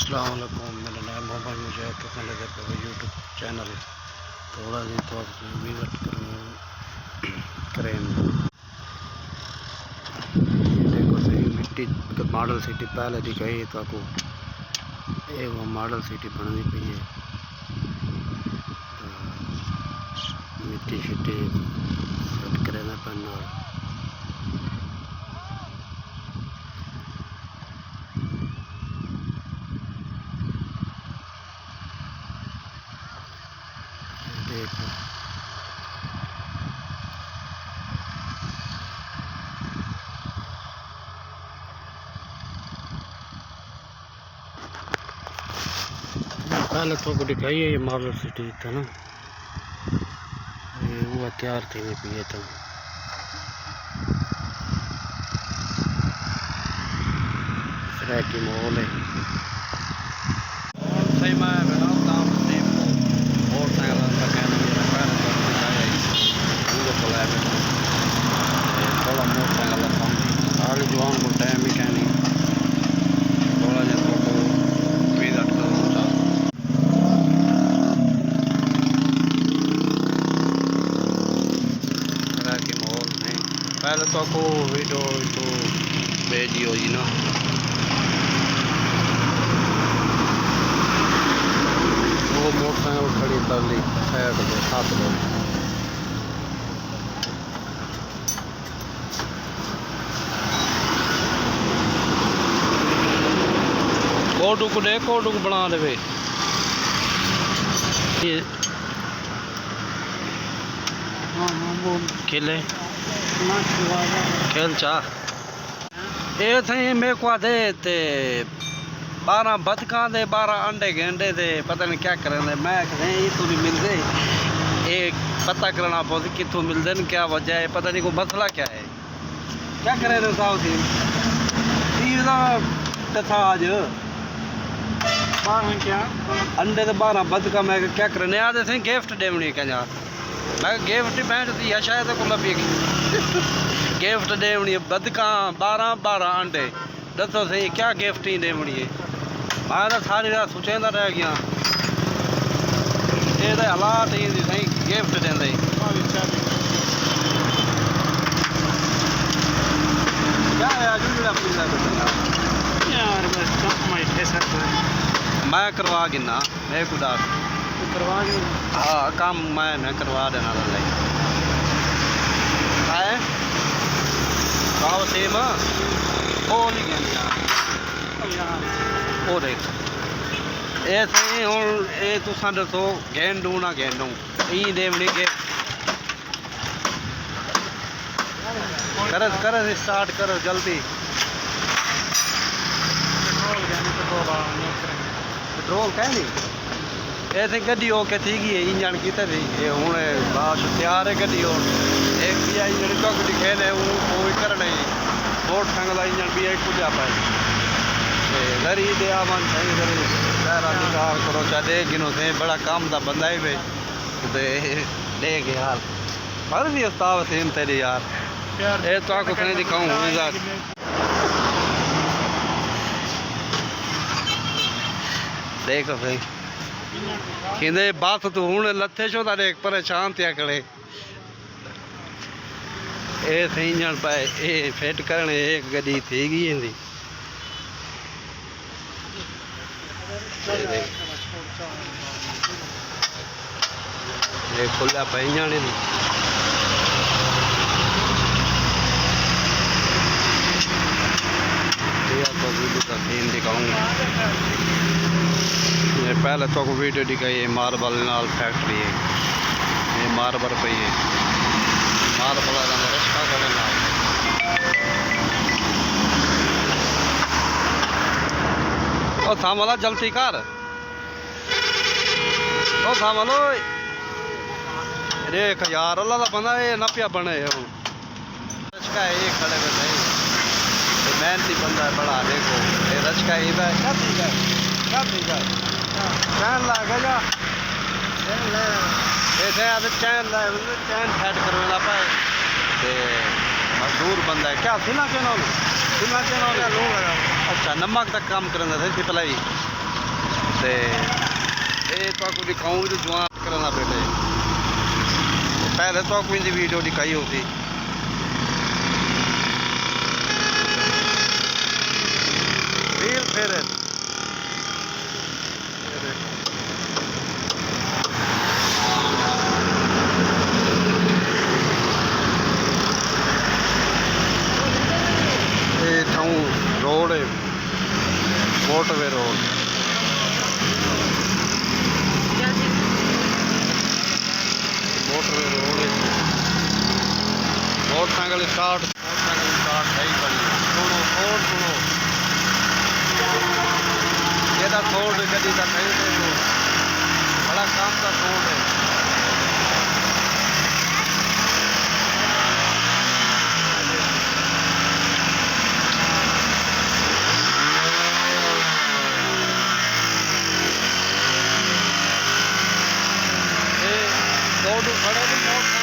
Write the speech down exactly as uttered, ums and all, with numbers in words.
السلام علیکم، میرا نام محمد مجاہد، تساں ݙیہدے پئے ہو یوٹیوب چینل۔ تھوڑا جیہا تہاکوں وزٹ کروں، کریں۔ ݙیکھو صحیح، مٹی ماڈل سٹی پہلے ݙکھائی تہاکوں، اے او ماڈل سٹی بݨدی پئی ہے۔ مٹی شٹی سیٹ کریندے پئے نال۔ ݙیکھو۔ پہلے تہاکوں ݙکھائی ہے یہ ماڈل سٹی تھا نا، یہ وہ تیار تھی ہوئی پئی ہے تھا۔ سرائیکی ماحول ہے۔ صحیح میں بنا تاں ٹیم کو موٹر سائیکل کا کہنا یہ پہلے تو ݙکھایا ہی۔ اندر کو لے بیٹھا۔ تے تھوڑا موٹر سائیکل دا کم ہے۔ سارے جوان کو ٹائم ہی کہنی۔ تھوڑا جیہا تہاکوں وزٹ کروں چا۔ سرائیکی ماحول نہیں۔ پہلے تہاکوں ویڈیو تو بھیجی ہوئی نا۔ وہ موٹر سائیکل کھڑی ترلی سائیڈ تے سات لوگ۔ کوڈو کو دے، کوڈو کو بنا دے۔ یہ ہاں، ہاں، بول۔ کھلے۔ نہ کھلوا دے۔ کھل چا۔ اے تھیں میکوں آدھے تے بارہ بدکاں دے بارہ انڈے گھندے تے پتہ نہیں کیا کریندے۔ میں آکھیا سئیں اے توں نہیں ملدے۔ اے پتہ کرݨا پوسی کتھوں ملدن، کیا وجہ ہے، پتہ نہیں کوئی مسئلہ کیا ہے۔ کیا کریندے صاحب تھی؟ اے دا ݙسا اڄ۔ بارہ کیا؟ انڈے تے بارہ بدکاں میں کیا کریندے؟ آدھے سئیں گفٹ ݙیوݨی کنجا۔ میں کہا، گفٹ بینڈ دی ہے شاید کو لبھی گی۔ گفٹ ݙیوݨی ہے، بدکاں بارہ، بارہ انڈے۔ ݙسو سئیں، کیا گفٹ ہی ݙیوݨی ہے؟ میں تاں ساری رات سوچیندا رہ ڳیا۔ اے تاں حالات ہی دی سئیں، گفٹ ݙیندے۔ کیا ہے، اڄ وی جڑا پیندا پیا یار؟ بس کم آئی تھے سر۔ میں کروا گھناں۔ میکوں ݙس۔ تو کروا ݙیو۔ ہاں، کم میں نہ کروا ݙینا لالا۔ ہے؟ کاو سیم؟ او نہیں گھن یار۔ او یار۔ او ݙیکھ۔ اے سئیں ہݨ اے تساں ݙسو گھن ݙوں نہ گھن ݙوں۔ ایں ݙیوݨی کہ کرز، کرز، اسٹارٹ کرز جلدی۔ پٹرول کائنی۔ پٹرول کائنی؟ اے تھیں گݙی اوکے تھی ڳئی ہے، انجن کیتے تھی۔ اے ہݨ باش تیار ہے گݙی ہݨ۔ ہک ٻیا انجن چک ݙکھیندے، اوں کوئی کرݨے۔ موٹر سائیکل دا انجن ٻیا ہک پڄا پئے۔ تے ذری ݙے آ ونڄ سئیں، ذری ٹائراں دی ڳالھ کرو، چا ݙے گھنو سئیں، بڑا کم دا بندہ ہی وے۔ تے ݙے ڳئے حال۔ پڑھ دی استاد وسیم تیݙی یار۔ یار، اے تہاکوں سئیں ݙکھاؤں ہݨ ذرا۔ ݙیکھ سئیں۔ کیندے بس توں ہݨ لتھے شو تاں ݙیکھ پریشان تھیا کھڑے۔ اے سئیں انجن پئے، اے فٹ کرݨے، اے گݙی تھی ڳئی ایندی۔ اے ݙیکھ۔ اے کھلا پئے انجن ہی۔ اے تہاکوں ویڈیو دا سین ݙکھاؤں۔ اے پہلے تہاکوں ویڈیو ݙکھائی، اے ماربل نال فیکٹری ہے۔ اے ماربل پئی ہے۔ ماربل والا رشکہ کھڑے نال۔ او ساں والا جلدی کر۔ او ساں والو۔ ݙیکھ یار، اللہ دا بندہ اے نہ پیا بݨے ہݨ۔ رشکہ ہے، یہ کھڑے ہوئے بھائی۔ یہ محنتی بندہ ہے بڑا، دیکھو۔ یہ رشکہ ہے، ادھر کیا چیز ہے؟ کیا چیز ہے؟ چین لا کے جا۔ چین لا۔ ایسے آدھے چین لا، چین سیٹ کرنے لا پائے۔ تے مزدور بندہ ہے۔ کیا سلا چین ہو؟ سلا چین ہو؟ اچھا، نمک تک کام کرنا تھا، سپلائی۔ تے اے تہاکوں ݙکھاؤں جو جوان کرݨ دا بیٹے۔ پہلے تہاکوں ایندی ویڈیو ݙکھائی ہوسی۔ ویل پھیرے۔ اے تھاؤں روڈ ہے، موٹر وے روڈ۔ موٹر وے روڈ ہے۔ موٹر سائیکل اسٹارٹ، موٹر سائیکل اسٹارٹ ہے ہی بنی۔ سُݨو، ساؤنڈ سُݨو۔ ایݙا ساؤنڈ کݙی تاں کہیں ݙیکھو۔ بڑا کم دا ساؤنڈ ہے۔ اے دو ݙو کھڑے بھی موٹر